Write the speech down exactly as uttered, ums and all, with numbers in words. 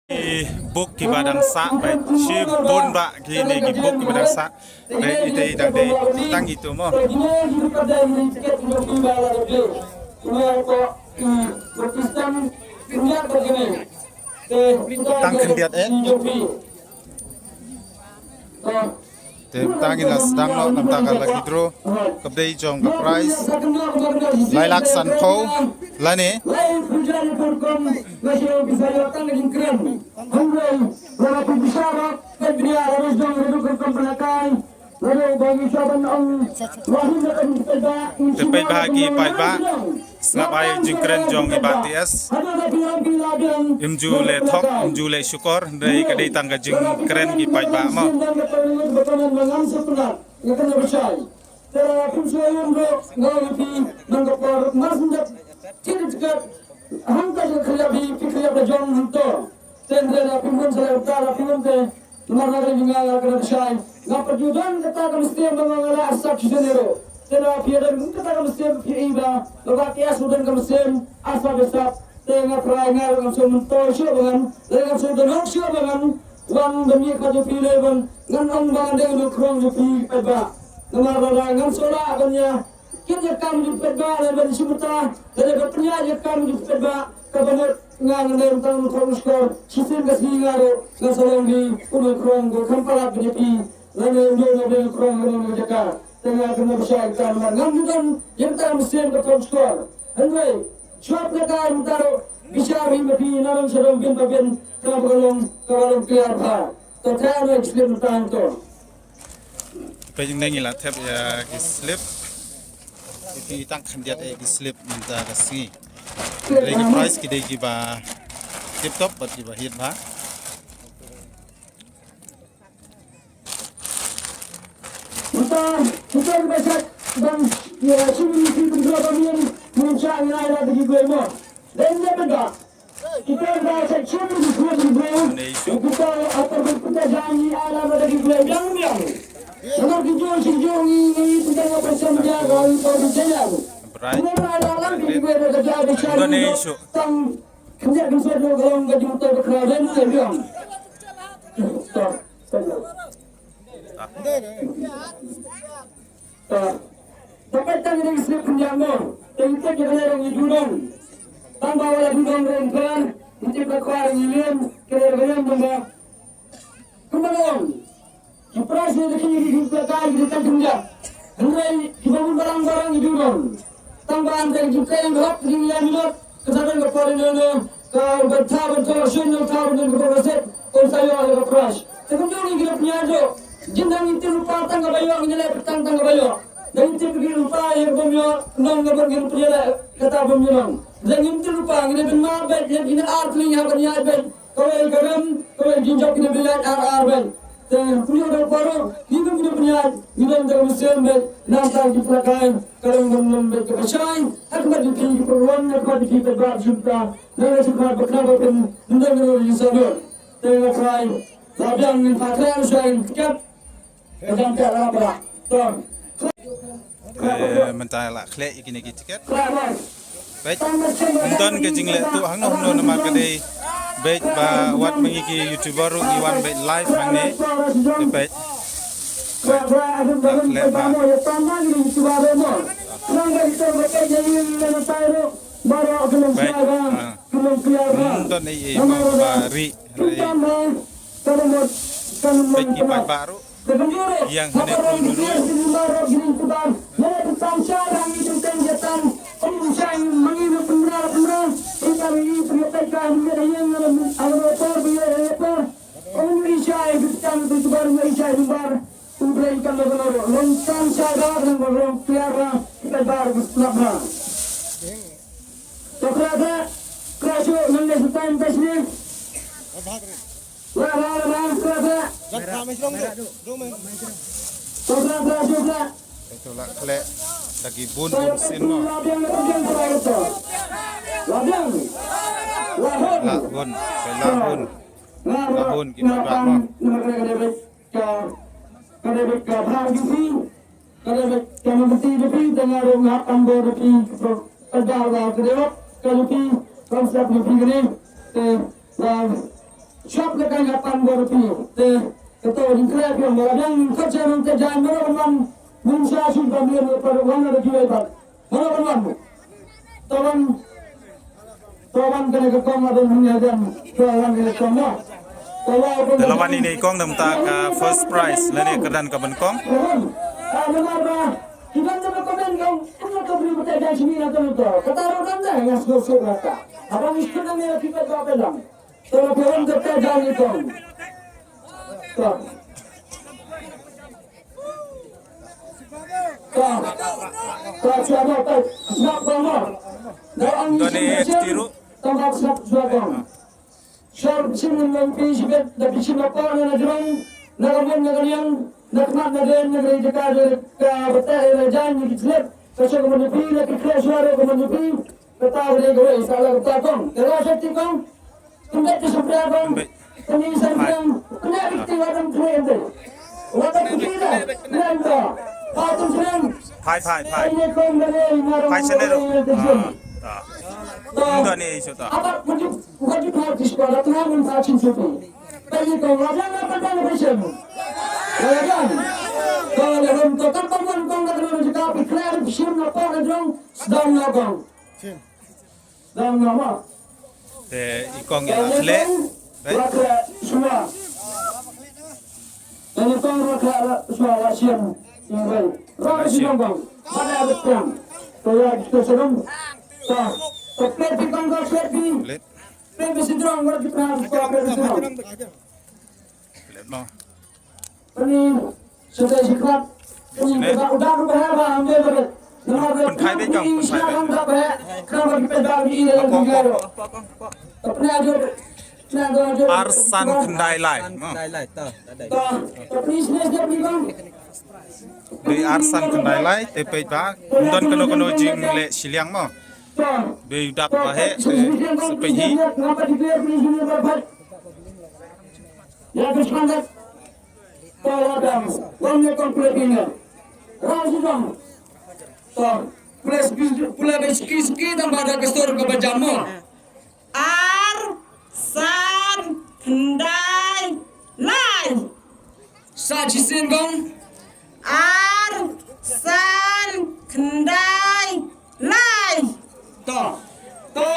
Ki buk kiba dang sah, ba shibun ba kine ki buk kiba dang sah. Ba ite dang dei tang itu mo. Tang khyndiat eh. Te mynta ngin la sdang noh namar ka lucky draw. Ka dei jong ka prize lai lak sanphew lane. Te peit bha ki paidbah. Sngap ai jingkren jong i Bah T S. Im ju leh thok, im ju leh shukor, hynrei ka dei tang ka jingkren ki paidbah mo. Namar nga kren jong nga, nga kren shai. Nga pyrshah don kata ka mynsiem ba nga nga la arsap shisien ïa ruh. Te na phi don kata ka mynsiem phi i ba ba ka tias u don ka mynsiem arsap ïa sap. Te nga trai nga ruh ngam sngewthuh shuh ba ngan, lei ngam sngewthuh shuh ba ngan wan ba mih ka jong phi lei ban ngan ong ba ngan dei u nongkhrong jong phi paidbah. Namar ba ngam sngewlah ban ïa Kit ïa kam ju pet ba lada ban shim ta lada ban pynïaid ïa kam ju pet ba ka ban ngut nga ngan dei tang u thong skor shisien ka sngi nga ruh nga sa long hi u nongkhrong ko kham palat B J P lada u dei u nongkhrong ka nong jaka. Te nga kynmaw ba shai ka namar ngam ju don ïa ka mynsiem ka thong skor. Hynrei shuwa pynïaid ka mynta ruh bishar hi ma phi na long sha long bin ba bin ka ba long ka ba long clear bha. To te ano explain tang to. Peit ngi la thep ïa ki slip. Ki tang khyndiat ïa ki slip mynta ka sngi. Dei ki prize ki dei kiba tip top bad kiba hit bha. Mynta kita ba sat ban ïa shu ni ki pynjah ba mien mun cha ngai la degi gue mo. Dan dia pegang. Kita ba sat shu ni ki gue. Kita atur kita jangi ala ba degi gue biang biang. Nama ki jong si jong ni ni kita ngapa sama dia kalau kita berjalan. Bright. Kita ada lagi gue ada jadi Indonesia. Tang Kyndiat kynsoh ïa ka long ka jingmyntoi bakla dei ne biang. To. To. To peit tang ïa ka slip kyndiat mo. Te ngi tip ïa ka long ngi ju long. Tang ba wala ju long rem klan. Ngi tip ka kwar ngi lem. Kyndiat ka long tang ba. Kumba long. Ki prize ne da ki ki ki ka ki ka ki ka. Hynrei ki ba mun barang barang ki dudon. Tang ba an ka ki ka ki hok ki ya ni lot. Ka sa don ka por ne ne ka ba tha ba tha shun ne tha ba ne ka ba set. Ko sa yo ka prize. Te kum ni ki la pnya jo. Jin dang ni tin pa tang ka ba yo ni le tang tang ka ba yo. Dang ni tin ki pa ye ba yo nong ka ba ki pnya le ka ta ba yo nong. Dang ni tin pa ni le bin ma ba ye ni ar tling ha ba ni ai ba. Kawei ka rem, kawei jingjop kine pynïaid ar ar bad. Te kumne da paro, ngi kum kine pynïaid, ngi don da mynsiem bad, nangta ki pynlehkai, ka long ban long bad ka pynshai, ha khmat jong phi ki pynwan, ha khmat jong phi pynbad jumta, nang la jumta ba kna ba pyn, nang da ngi ri sa dur. Te nga trai, la biang ngin pha kra shai, kep, Ka jam te la bra. To. Eh, mynta la khleh ïa kine ki tiket. Peit. Ym don ka jingleh tuh hangno hangno namar ka dei. Peit ba wat ma ngi ki YouTuber ruh ngi wan peit live hangne. Te peit. Peit. La khleh ba. Peit. Ah. Ym don ei ei ba, ba ri. Peit ki paidbah ruh. Ïa hangne khuid ruh. Ito la khleh da ki bun bun sien mo. La bun, la bun. La bun ki paidbah mo. Ka dei beit ka mawbati da phi, te nga ruh nga am bor da phi, ka daw da ka dei beit ka da phi, ka mawbati da phi ka dei, te nga Shop ka kan ka pan bor pi. Te, ka to ring kre pi ong bor yang ka chen te jan bor ban wan. Mun sa sun ban len bor wan da jiwai ban. Bor ban wan. To wan. To wan kane ka kong adon hanya jan. To wan kane ka kong. To wan. Te la wan ine i kong namta ka first prize lane ka kyrdan ka ban kong. To wan. Ah, namar ba. Kiban da ka ben kong. Kuma ka bri bata jan sini na to to. Kata ro kan da yang sgo sgo rata. Abang iskul na ne kita ba belang. Tara peran kata jani kong. Ta. Ta. Ta siapa ta. Siapa ma. Da ang Doni isi tiru. Tambah siap siapa. Siap sini main pi sibet da pi sini apa na na jrong na kamen na kaniang na kemat na den na kari jaka jaka bata era jan ni kislep. Kasih kamen pi na kislep suara kamen pi. Kata ka dei kawei, sa la kata kong. Te la sa ti kong. Pynbeit ka supreh kong. Pynbeit. Pynbeit sa kong. Pynbeit ka ti wa dang kren te. Wa dang kren te. Kren te. Pa tu kren. Phai, phai, phai. Ai ne kong da le, ma dang Phai sene ro. Ah, ah. Unda ne iso ta. Apa kuji, kuji pa ti spa da tu mun pa chin supi. Ai ne kong wa dang na pa dang pa chin. Wa dang. Kong da rum to kan kong kong da kong da kong. Kren sim na pa da jong. Sedang na kong. Dang nama. Te i kong ïa la khleh. Bai. Rakhleh shuwa. Te i kong rakhleh shuwa la shem. I bai. Rakhleh shuwa kong. Pada ada tiang. Te ïa kita serem. Ta. Te peti kong ka peti. Khleh. Peti sidrong, wajib pernah kita peti sidrong. Khleh mo. Ani, sudah sikap. Ani, udah, udah, udah, udah, udah, udah. Pynthai beit kong, pynthai beit. Udah, udah, udah, udah, udah. Pynthai aja. Pynthai aja. Arsan khyndai lai. Khyndai lai, ta, ta, ta. Ta, ta, please, please, please, please. Dei arsan khyndai lai, te peit ba. Ym don kano kano jingleh shiliang mo. Dei u dak ba heh, te sa peit hi. Ya, terus mantap. Tawa dam, wan ne kong kulit ini. Rau sudam. To, kulit, kulit suki, suki, tambah ada kesur ke bajamu. Ar, san, khyndai, lai. Sa jisin kong. Ar, san, khyndai, lai. To, to.